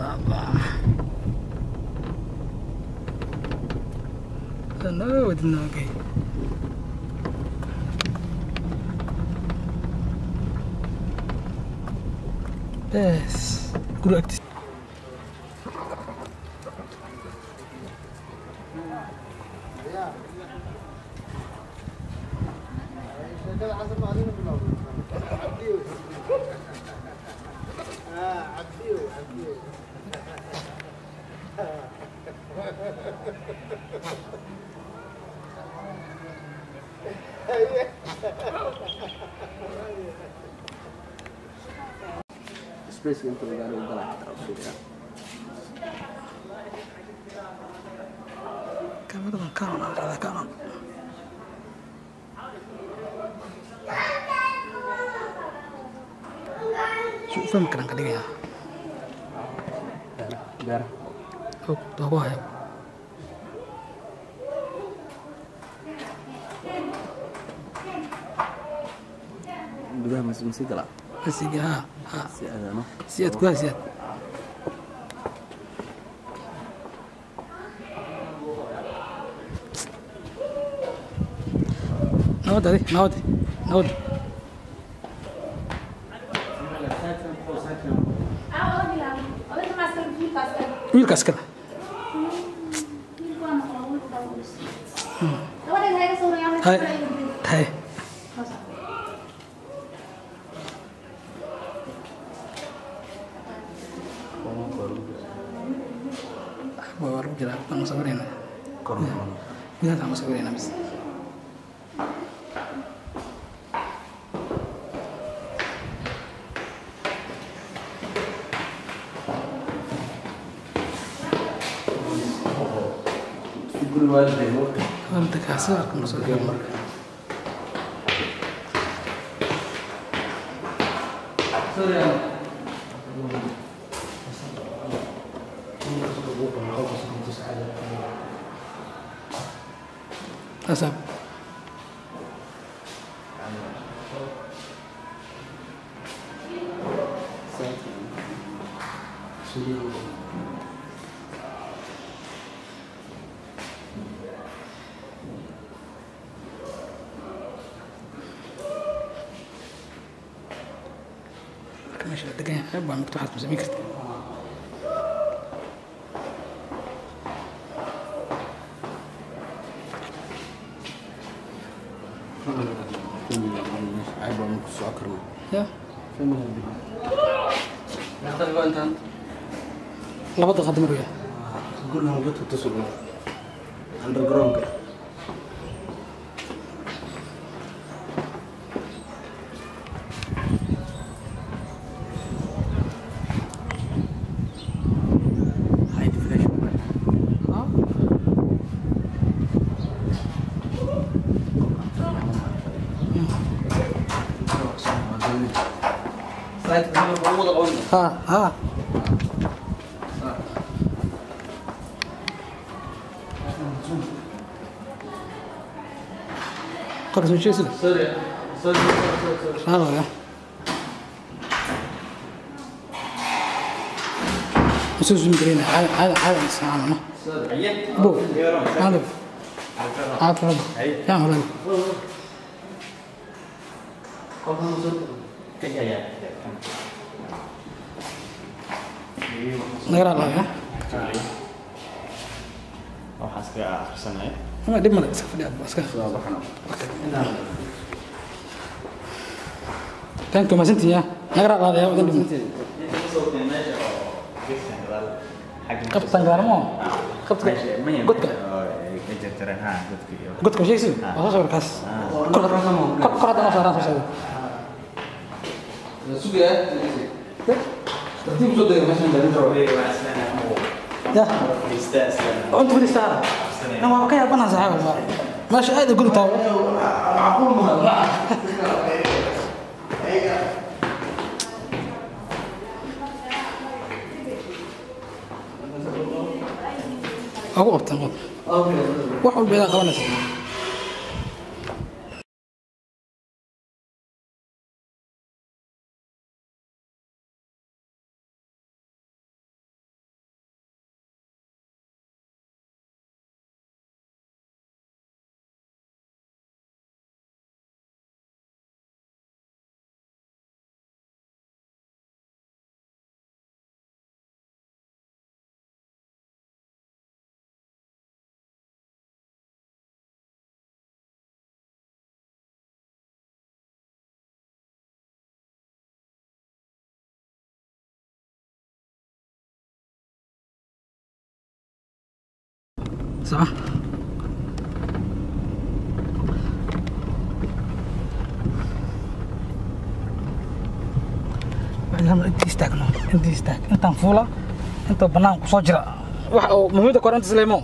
Allah. No, it's not okay. Bes, guriga agtiisa. Space inta gaari u galaa xataa u fiiriyaa. Kaamiradan Canon aan radaa Canon. Si u fahmi karaan ka dhigayaa. Beera. Og doogo haya. Gudaha ma sii galaa? Asiga ha ha. Si aadano. Siyaad gudaha siyaad. Nabad adi, nabad, nabad. Wiilkaas kale. Hay, hay. Waa lagu jiraa, waan sawiraynaa. Gudaha aan sawiraynaa bis. Guri waalidey marka. Horta kaasi arko ma soo marka. Sorry. Asab. Marka meesha la degan yahay xeeb baa mugta waxaad ma samayn kartaa. Ceeb baa ku soo karno. Ya. Laba daqiiqad maraya. Gurigan godka tusugno. Underground-ka. High definition. Ha? Ha, ha. Qor soo jeesida. Sorry. Sorry, sorry, sorry. Halo ya. Soo zoom gareynaa caadi caadi caadi aan isticmaalno. Bo. Hado. Caafimaad. Yaa hore. Naga raali ya. Waxaan iskaga akhrisanaya. Ma dhib male iska fadhiya iska. Thank you mahadsantihiin ya. Naga raali ya wadan dhibna. Qabtan gaalmo. Qabta godka. Godka ma sheegaysid? Waa soo sawirkaas. Kor kor kor hadda noo saaraan soo sawir. Sugaya. Tartiib soo dega meeshan dhalin rabo. Ya. Cunta fadhiistaa. Na waa ka yaabanaha saaxiib. Meesha aad u guri tahay. Macquul ma. Ugu qabtan qod. Wax walba idaa qabanaysa. Soco. Inta istaagno, inta istaag, intaan fuula, inta bannaan kusoo jira, wax oo muhiimada kore inta isleemo.